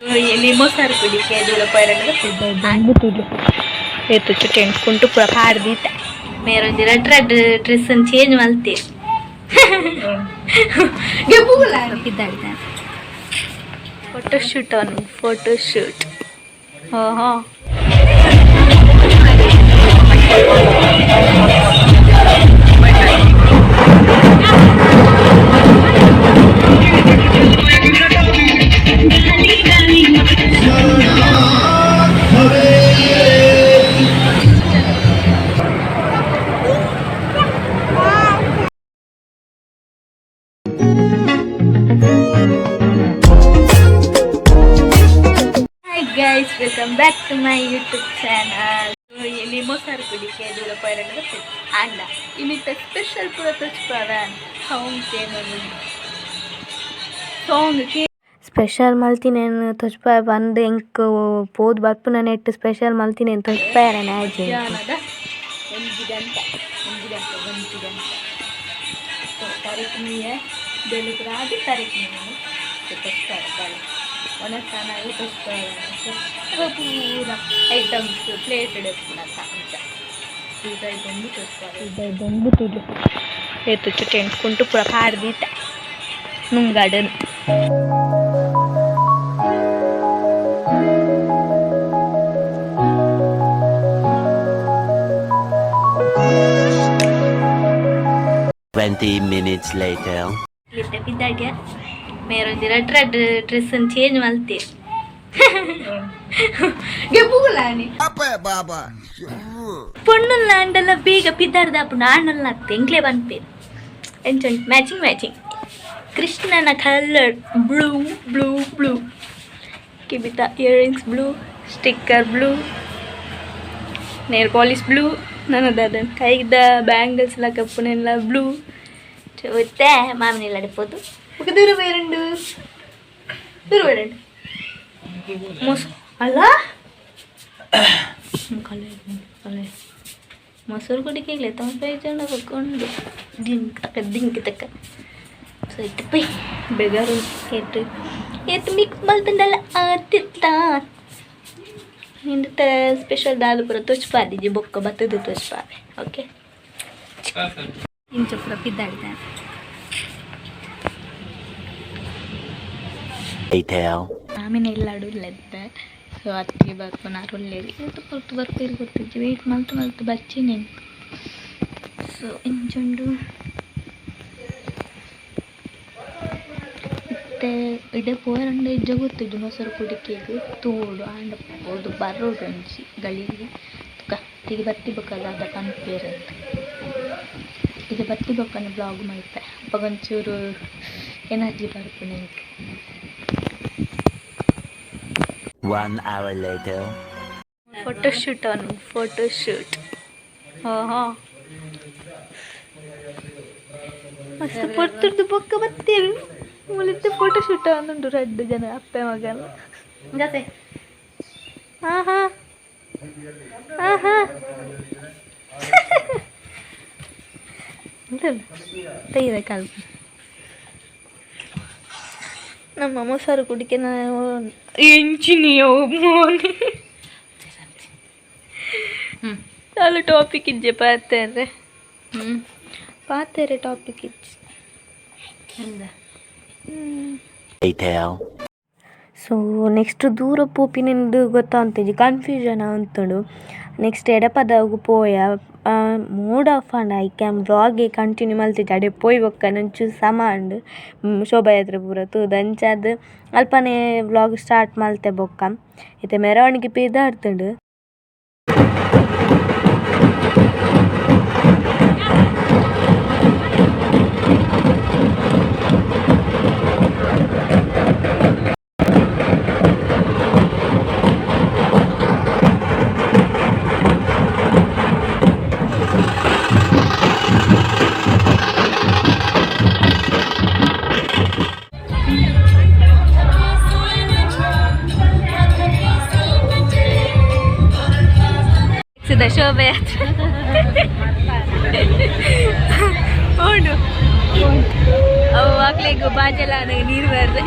ಮೊಸರು ಕುಡಿಕೆ ದೂರ ಪೈರಂಡ ಏತು ಟೆಂಟ್ ಕುಂಟು ಪೂರ ಪಾಡ್ದೀತ. ಮೇರೊಂಜಿ ರಡ್ಡ್ ರಡ್ಡ್ ಡ್ರೆಸ್ ಚೇಂಜ್ ಮಲ್ತೇರ್. ಫೋಟೋ ಶೂಟ್ ಅವನು, ಫೋಟೋ ಶೂಟ್. ಓಹೋ. Hi guys, welcome back to my YouTube channel. ಇಲ್ಲಿ ಮೊಸರು ಕುಡಿಕೆ ದೂರ ಪೈರಂಡ ಅಂಡ ಇನ್ನಿತ್ತ ಸ್ಪೆಷಲ್ ಪೂರ ತೋಚ್ಪಾವ ಸಾಂಗ್ ಸಾಂಗ್. ಸ್ಪೆಷಲ್ ಮಲ್ತಿನೇನು ತೊಜ್ಪಾಯ ಬಂದು ಎಂಕ್ ಪೋದು ಬರ್ಪುನ ನೆಟ್ ಸ್ಪೆಷಲ್ ಮಲ್ತಿನೇನು ತೊಜ್ಪಾಯರನೆ ಆಜೆ. ಮಧ್ಯಾಹ್ನದ 1 ಗಂಟೆ, 1 ಗಂಟೆ, 1 ಗಂಟೆ. ಸೊ ತಾರೀಕು ಬೆಳಗ್ರಾದಿ ತಾರೀಕು ತೋಚ್ಪಾಯ ಬಾಳೆ ಒಣಸ್ಥಾನ ತೋಚ್ಪಾಯ. ಸೊ ಪೂರ ಐಟಮ್ಸ್ ಪ್ಲೇಟ್ ಇಡಪ್ಪುನ ಅಂಚ ಪೂರ ದೊಂಬು ತೋಚ್ಪಾಯ. ದೊಂಬು ತುಲು ಏತು ಟೆಂಟ್ ಕುಂಟು ಪೂರ ಪಾಡ್ದೀತ ನುಂಗಾಡನ್. 20 minutes later. ಇತ್ತೆ ಬಿದ್ದಾಡ್ಯ ಮೇರೊಂಜಿ ರಡ್ಡ್ ರಡ್ಡ್ ಡ್ರೆಸ್ ಚೇಂಜ್ ಮಲ್ತೇರ್. ಬಾಬಾ. ಪೊಣ್ಣುಲ್ಲ ಅಂಡಲ ಬೇಗ ಪಿದಾರ್ದಾಪುಂಡು, ಆಣಲ್ಲ ಅತ್ತೆ ಎಂಕ್ಲೆ ಪನ್ಪೇರು. ಎಂಚ ಮ್ಯಾಚಿಂಗ್ ಮ್ಯಾಚಿಂಗ್. ಕೃಷ್ಣನ ಕಲರ್ ಬ್ಲೂ ಬ್ಲೂ ಬ್ಲೂ, ಕಿಬಿತ earrings blue, sticker blue, nail polish blue, ನನ್ನದಾದ ಕೈದ ಬ್ಯಾಂಗಲ್ಸ್ ಎಲ್ಲ ಕಪ್ಪುನೆಲ್ಲ ಬ್ಲೂ. ಇತ್ತೆ ಮಾಮನಿಲ್ಲ ಪೋದು ఒక ದೂರ ಬೇರಂಡು, ದೂರ ಬೇರಂಡು. ಮೊಸ ಅಲ್ಲ ಕಲೆ ಕಲೆ ಮೊಸರು ಕುಡಿಕೆ ತಂಪೈಜಂಡ ಬಕ್ಕೊಂಡು ದಿಂಕ್ ತಕ್ಕ ದಿಂಕ್ ತಕ್ಕ. ಸೊ ಇತ್ತೆ ಪೋಯ್ ಬೆಗಾರು ಏತು ಏತು ಮಿಕ್ಸ್ ಮಲ್ತಂಡಲ್ಲ ಆತಿತ್ತ. ನಿಂದ ಸ್ಪೆಷಲ್ ದಾದ ಪೂರ ತೋಚ್ಪಾದಿಜಿ ಬೊಕ್ಕ ಬತ್ತದ ತೋಚ್ಪಾವೆ. ಓಕೆ, ಇಂಚ ಪೂರ ಪಿದ್ದಾಡಿದ್ದಾನೆ. Later. ಆಮೇಲೆ ಎಲ್ಲಾಡು ಇಲ್ಲದ್ದೆ. ಸೊ ಅತ್ತಿಗೆ ಬರ್ಪುನಾರು ಉಲ್ಲೇರಿ. ಏತು ಪೊರ್ತು ಬರ್ಪೇರು ಗೊತ್ತಿಜ್ಜಿ. ವೆಯ್ಟ್ ಮಲ್ತು ಮಲ್ತು ಬಚ್ಚಿನಿ. ಸೊ ಇಂಚುಂಡು. ಇತ್ತೆ ಇಡೆ ಪೋಯರಂಡ ಇಜ್ಜ ಗೊತ್ತಿಜ್ಜಿ. ಮೊಸರು ಕುಡಿಕೆಗ್ ತೋಡು ಆಂಡ ಪೋದು ಬರೋಡು ಒಂಜಿ ಗಳಿಗೆ ತುಕ ತಿಗೆ ಬತ್ತಿ ಬೊಕ್ಕ ದಾದ ಪನ್ಪೇರಂತ. ಇದು ಬತ್ತಿ ಬೊಕ್ಕನ ಬ್ಲಾಗ್ ಮಲ್ಪೆ. ಅಪಗ ಒಂಚೂರು ಎನರ್ಜಿ ಬರ್ಪುಂಡು ಎಂಕ್. 1 hour later. Photo shoot ಅವನು, ಫೋಟೋ ಶೂಟ್. ಓಹೋ, ಮಸ್ತ್ ಪೊರ್ತುರ್ದು ಬೊಕ್ಕ ಬತ್ತೇವೆ. ಮುಲಿತ್ತೆ ಫೋಟೋ ಶೂಟ್ ಅವನುಂಡು ರಡ್ಡು ಜನ ಅಪ್ಪೆ ಮಗನ. ಹಾಂ ಹಾಂ ಹಾಂ ಹಾಂ ತೆಗೆದ ಕಲ್ಪ. ನಮ್ಮ ಮೊಸರು ಕುಡಿಕೆ ನಾವು ಎಂಚಿನಿಯೋ ಮೋನಿ ಚಾಲು ಟಾಪಿಕ್ ಇಜ್ಜೆ ಪಾತೆರ್ರೆ ಪಾತೆರೆ ಟಾಪಿಕ್ ಇಜ್ಜೆ. Later. So next ದೂರ ಪೋಪಿನೆಂದು ಗೊತ್ತಾಂತಿಜಿ, ಕನ್ಫ್ಯೂಷನ್ ಆವೊಂತುಂಡು. ನೆಕ್ಸ್ಟ್ ಎಡಪದವು ಪೋಯ, ಮೂಡ್ ಆಫ್ ಆಂಡ್. ಐಕೆ ಯಾನ್ ವ್ಲಾಗೇ ಕಂಟಿನ್ಯೂ ಮಲ್ತಿಜಿ. ಅಡೆ ಪೋಯಿ ಬೊಕ್ಕ ಒಂಚೂರು ಸಮ ಆಂಡ್ ಶೋಭಾಯಾತ್ರೆ ಪೂರ ತೂದು. ಅಂಚಾದ್ ಅಲ್ಪನೆ ವ್ಲಾಗ್ ಸ್ಟಾರ್ಟ್ ಮಲ್ತೆ. ಬೊಕ್ಕ ಇತ್ತೆ ಮೆರವಣಿಗೆ ಪಿದಾಡ್ತುಂಡು. ಸುಧಾ ಶೋಭಾಯಾತ್ರೆ ಉಂಡು. ಅವು ಅಕ್ಲೆಗ್ ಬಾಜೆಲ ನೀರು ಬರ್ರೆ.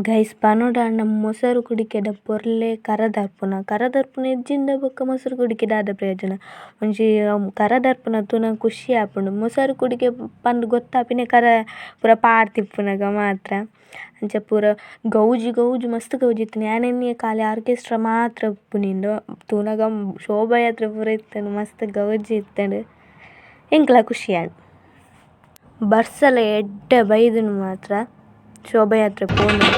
ಗೈಸ್ ಪನೊಡಾಂಡ ಮೊಸರು ಕುಡಿಕೆದ ಪೊರ್ಲೆ ಕರ ದರ್ಪುನ ಕರ ದರ್ಪುನ ಇಜ್ಜಿಂಡ ಬೊಕ್ಕ ಮೊಸರು ಕುಡಿಕೆ ದಾದ ಪ್ರಯೋಜನ ಒಂಜಿ ಕರ ದರ್ಪುನ ತೂನಗ ಖುಷಿ ಆಪುಂಡು ಮೊಸರು ಕುಡಿಕೆ ಪಂದ್ ಗೊತ್ತಾಪಿನ ಕರ ಪೂರ ಪಾಡ್ದಿಪ್ಪುನಗ ಮಾತ್ರ ಅಂಚ ಪೂರ ಗೌಜಿ ಗೌಜಿ ಮಸ್ತ್ ಗೌಜಿ ಇತ್ತುಂಡು ಯಾನ್ ಎನ್ನಿಯೆ ಖಾಲಿ ಆರ್ಕೆಸ್ಟ್ರಾ ಮಾತ್ರ ಉಪ್ಪುನಿಂದು ತೂನಗ ಶೋಭಾಯಾತ್ರೆ ಪೂರ ಇತ್ತುಂಡು ಮಸ್ತ್ ಗೌಜಿ ಇತ್ತುಂಡು ಎಂಕ್ಲ ಖುಷಿ ಆಂಡ್. ಬರ್ಸಲ ಎಡ್ಡೆ ಬೈದುಂಡು ಮಾತ್ರ ಶೋಭಾಯಾತ್ರೆ ಪೋನಗ.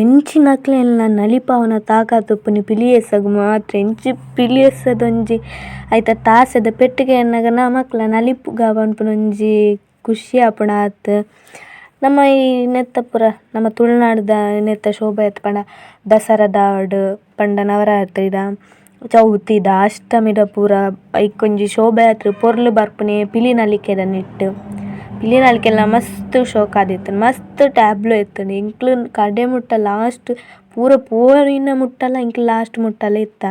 ಎಂಚಿನಕ್ಲೆನ್ಲ ನಲಿಪಾವುನ ತಾಕತ್ ಉಪ್ಪುನಿ ಪಿಲಿಯೇಸಗ್ ಮಾತ್ರ ಎಂಚಿ ಪಿಲಿಯೇಸದೊಂಜಿ ಐತ ತಾಸೆದ ಪೆಟ್ಟಿಗೆ ಎನ್ನಗ ನಮಕ್ಲ ನಲಿಪುಗ ಪನ್ಪುನ ಒಂಜಿ ಖುಷಿ ಆಪುಂಡು ಆತ್. ನಮ್ಮ ಈ ನೆತ್ತ ಪೂರ ನಮ್ಮ ತುಳುನಾಡ್ದ ನೆತ್ತ ಶೋಭಾಯಾತ್ರೆ ಪಂಡ ದಸರಾದಾವಡ್ ಪಂಡ ನವರಾತ್ರಿದ ಚೌತಿದ ಅಷ್ಟಮಿದ ಪೂರ ಐಕೊಂಜಿ ಶೋಭಾಯಾತ್ರೆ ಪೊರ್ಲು ಬರ್ಪುನೆ ಪಿಲಿ ನಲಿಕೆದ ನೆಟ್ಟ್. ಪಿಲಿ ನಲಿಕೆಲ ಮಸ್ತ್ ಶೋಕಾದಿತ್ತುಂಡು ಮಸ್ತ್ ಟ್ಯಾಬ್ಲೋ ಇತ್ತುಂಡು ಎಂಕ್ಲು ಕಡೆ ಮುಟ್ಟ ಲಾಸ್ಟ್ ಪೂರ ಪೋರಿನ ಮುಟ್ಟಲ ಎಂಕ್ಲು ಲಾಸ್ಟ್ ಮುಟ್ಟಲ ಇತ್ತ.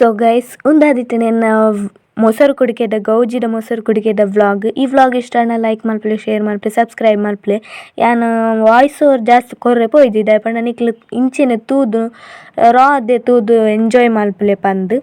ಸೊ ಗೈಸ್ ಉಂದಾದಿತ್ತ್ಂಡ್ ಎನ್ನ ಮೊಸರು ಕುಡಿಕೆದ ಗೌಜಿದ ಮೊಸರು ಕುಡಿಕೆದ ವ್ಲೋಗ್. ಈ ವ್ಲೋಗ್ ಇಷ್ಟ ಆಂಡ ಲೈಕ್ ಮನ್ಪುಲೆ, ಶೇರ್ ಮನ್ಪುಲೆ, ಸಬ್ಸ್ಕ್ರೈಬ್ ಮನ್ಪುಲೆ. ಯಾನ್ ವಾಯ್ಸ್ ಓವರ್ ಜಾಸ್ತಿ ಕೊರ್ರೆ ಪೋಯಿಜಿ ದಾಯೆ ಪಂಡ ನಿಕ್ಲ್ ಇಂಚಿನ ತೂದು ರಾ ಆದ್ ತೂದು ಎಂಜಾಯ್ ಮನ್ಪುಲೆ ಪಂದ್.